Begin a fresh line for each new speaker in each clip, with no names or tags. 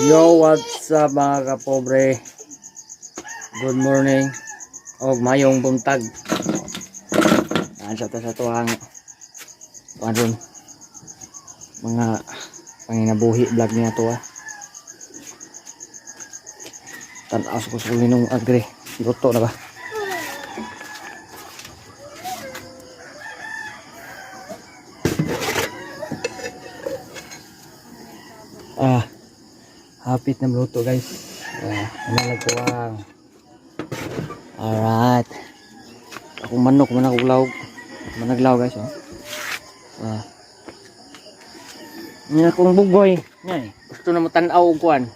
Yo, what's up, mga kapobre? Good morning. Og mayong buntag. Naan sa ta sa tuwang kuan ron. Mga panginabuhi vlog niya to ah. Tan-aw sa kusog ninong agri. Luto na ba? Ah, hapit na luto, guys. Ah, ano nagkuwang. Alright. Akong manok man ako lawg. Managlaw, guys, oh. Ah. Nga akong bugoy. Nga eh. Gusto na mo tan-aw og kuan.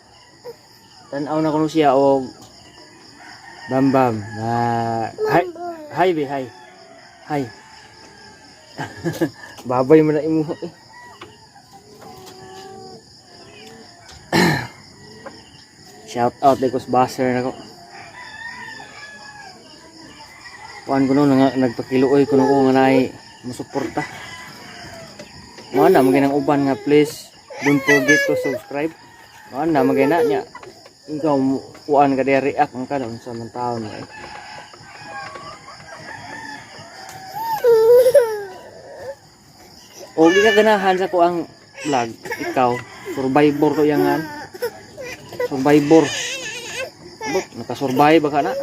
Tan-aw na kuno siya og Bam Bam. Ah, hi, hi be, hi. Hi. Babay mo na imo eh. Shout out kay Baser nako. Kuan ko no nga nagpakiluoy kuno ko nga naay musuporta. Mao na magay nang uban nga please don't forget to subscribe. Mao na magay na niya. Ikaw kuan ka diya, react man ka unsa man taon eh. O di ka ganahan sa kuang vlog, ikaw survivor to yangan. Survivor. Abot, nakasurvive ba ka na?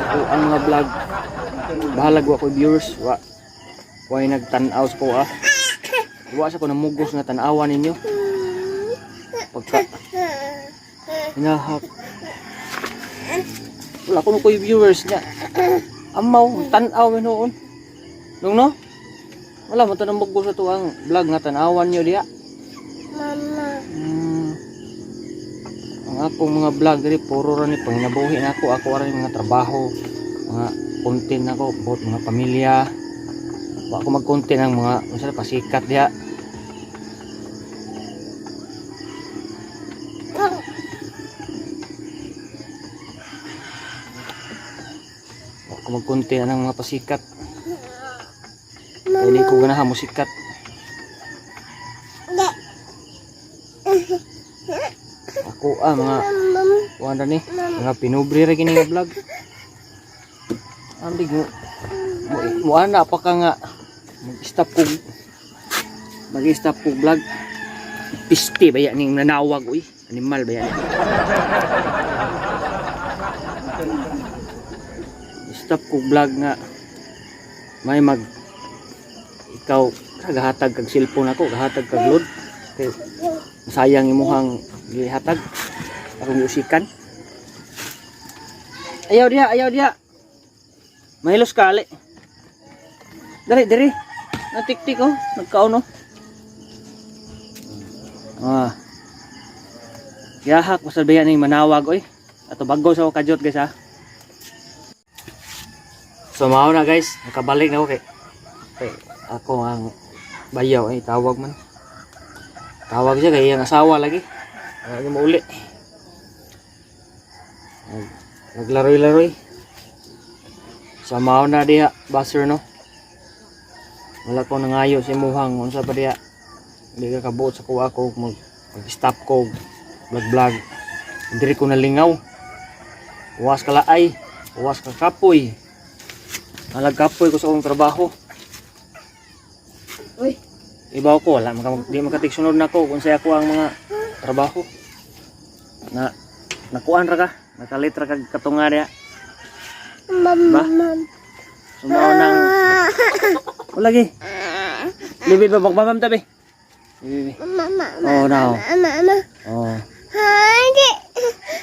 Ako ang mga vlog. Bahalag wa ko viewers, wa. Way nagtan-aw sa ko ah. Wa sa ko namugos nga tan-awan ninyo. Pagka hinahak. Wala ko ko'y viewers niya. Amaw, tan-aw man noon. Nung no? Wala mo to namugos sa tuang vlog nga tan-awan niyo diha.
Mama.
Ang akong mga vlog diri puro ra ni panginabuhi nako, ako ra ni mga trabaho, mga content nako, about mga pamilya. Wa ko mag-content ang mga unsa na, pasikat diha. Wa ko mag-content ang mga pasikat. Kaya di ko ganahan mo sikat. Ako ah mga kuan ra ni, mga pinubre ra kini nga vlog. Andig mo mo, mo ana pa ka nga mag-stop ko vlog. Piste baya ning nanawag uy, animal baya ni. Stop ko vlog nga may mag ikaw gahatag kag cellphone ako, gahatag kag load. Kay sayang imuhang gihatag akong giusikan. Ayaw diha, ayaw diha. Mahilos ka, ali. Dali, diri. Natiktik oh, nagkaon oh. Ah. Yahak pasal baya ning manawag oy. Ato bago sa ako kadyot, guys, ha. So mao na, guys, nakabalik na ako kay ako ang bayaw ay tawag man. Tawag siya kay iyang asawa lagi. Lagi mauli. Naglaroy-laroy. Sa mao na diha, baser no. Wala ko nangayo sa imuhang unsa pa diha. Hindi ka kabuot sa kuha ko mag-stop ko vlog vlog. Diri ko nalingaw. Uwas ka laay, uwas ka kapoy. Alag kapoy ko sa akong trabaho.
Uy.
Ibaw ko wala maka, di makatiksunod na ko kung sa ako ang mga trabaho. Na nakuan ra ka, nakalit ra kag katunga diha.
Mama.
Ba? Sumao nang wala gi. Libi ba magbabam tabi? Libi.
Mama.
Oh, now.
Mama.
Oh.
Hadi.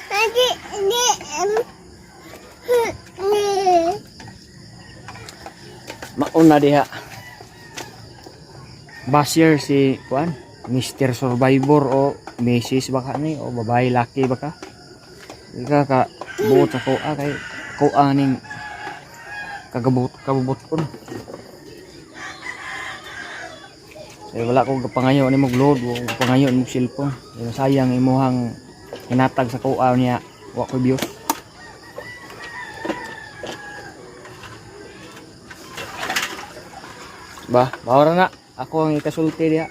Hadi. Hadi. Hadi.
Mauna diha. Basher si kuan, Mr. Survivor o Mrs. baka ni o babae laki baka. Ika ka buot sa kuha kay kuha ning kagabot kabubuton. Kaya wala ko kapangayo ni mog load, wa ko kapangayo ni mog cellphone. Kaya sayang imuhang hinatag sa kuha niya, wa ko views. Ba, bawara na. Ako ang ikasulti diha.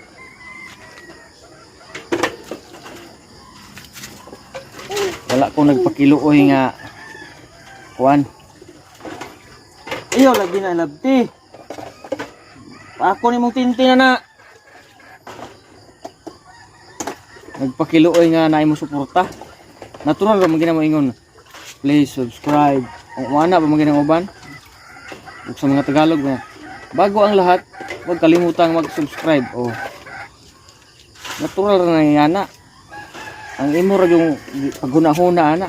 Wala ko nagpakiluoy nga kuan. Iyo lagi na labti. Ako ni mong tinti na na. Nagpakiluoy nga naay mo suporta. Natural ra man gina mo ingon. Please subscribe. Ang ana pa man gina ang uban. Ug sa mga Tagalog na bago ang lahat, huwag kalimutang mag-subscribe. Oh. Natural ra na yana. Ang imo ra yung paghuna-huna ana.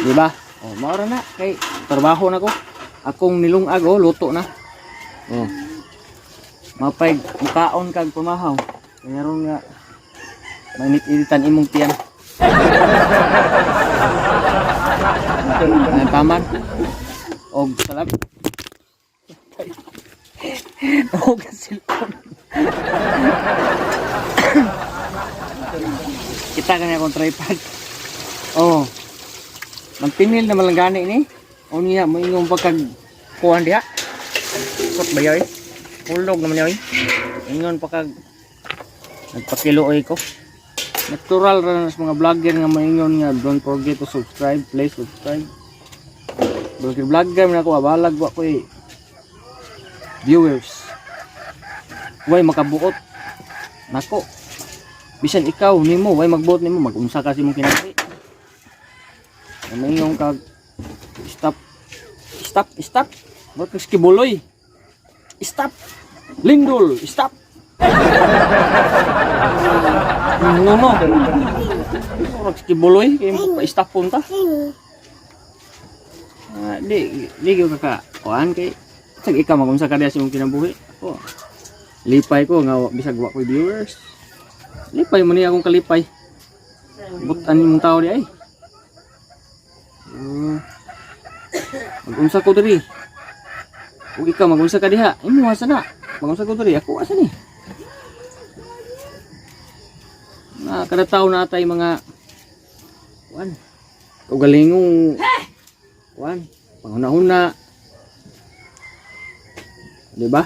Di ba? Oh, mao ra na kay trabaho na ko. Akong nilungag, oh, luto na. Oh. Mapay mukaon kag pamahaw. Kaya ron nga mainit-initan imong tiyan. Ang taman. Og salap. Og silpon. Kita kanya akong tripod. Oh. Magtinil na malang gani ni. O niya, moingong pagkag kuhan diha. Sot ba yoy? Hulog naman yoy. Ingon pagkag nagpakiluoy ko. Natural ra na sa mga vlogger nga maingon nga don't forget to subscribe, please subscribe. Vlogger vlogger man ako, abalag wa ko eh. Viewers. Way makabuot. Nako. Bisan ikaw nimo, way magbuot nimo, magunsa kasi imong kinabuhi. Maingon kag stop, stop, stop. Ba't kag kibuloy? Stop. Lindol, stop. No, no. Murag si kibuloy kay mo pa stop punta. Ah, di di gyud ka ka kuan kay sag ikaw magunsa ka diha sa imong kinabuhi. Ako. Lipay ko nga bisag wa ko'y viewers. Lipay mo niya akong kalipay. Butan imong tao di ay. Magunsa ko diri. Ug ikaw magunsa ka diha. Imo asa na? Magunsa ko diri. Ako asa ni? Na kada tao na atay mga kuan. Kaugalingong kuan, panghuna-huna. Di ba?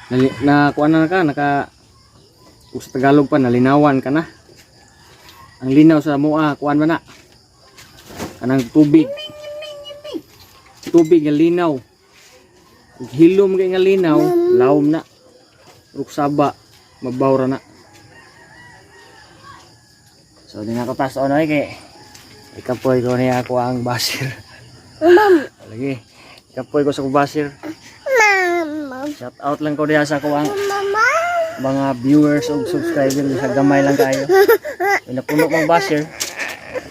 Nali, na kuan na ka, naka ug sa Tagalog pa nalinawan ka na. Ang linaw sa mua, kuan man na. Kanang tubig. Tubig nga linaw. Ug hilom kay nga linaw, lawom na. Ug saba, mabaw ra na. So di na ko taas ono kay ikapoy ko niya ako ang basir. Lagi. Ikapoy ko sa akong basir.
Mama.
Shout out lang ko diha sa ako ang
Mama.
mga viewers ug subscriber sa gamay lang kayo. May napuno kong basher.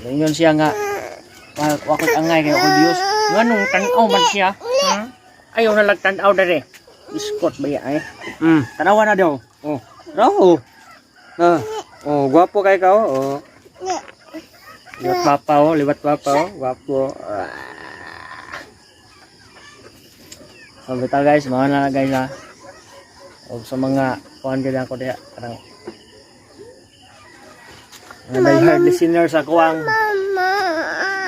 Ingon siya nga wa ko'y angay kay ako Dios. Nganong tan-aw man siya? Hmm? Ayaw na lang tan-aw dere. Iskot ba ya ay? Tanawa na daw. Oh. Raw. Ah. Oh, gwapo kay ka oh. Liwat papa oh, liwat papa oh, gwapo. Ah. So, bitaw guys, mga na lang, guys ha. O sa mga kuan gid ako diha kanang mga diehard listeners ako ang
Mama.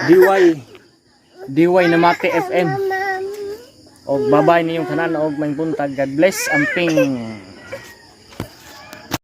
DY DY Namate FM.
Mama.
Og babay ninyong tanan og maayong buntag. God bless amping.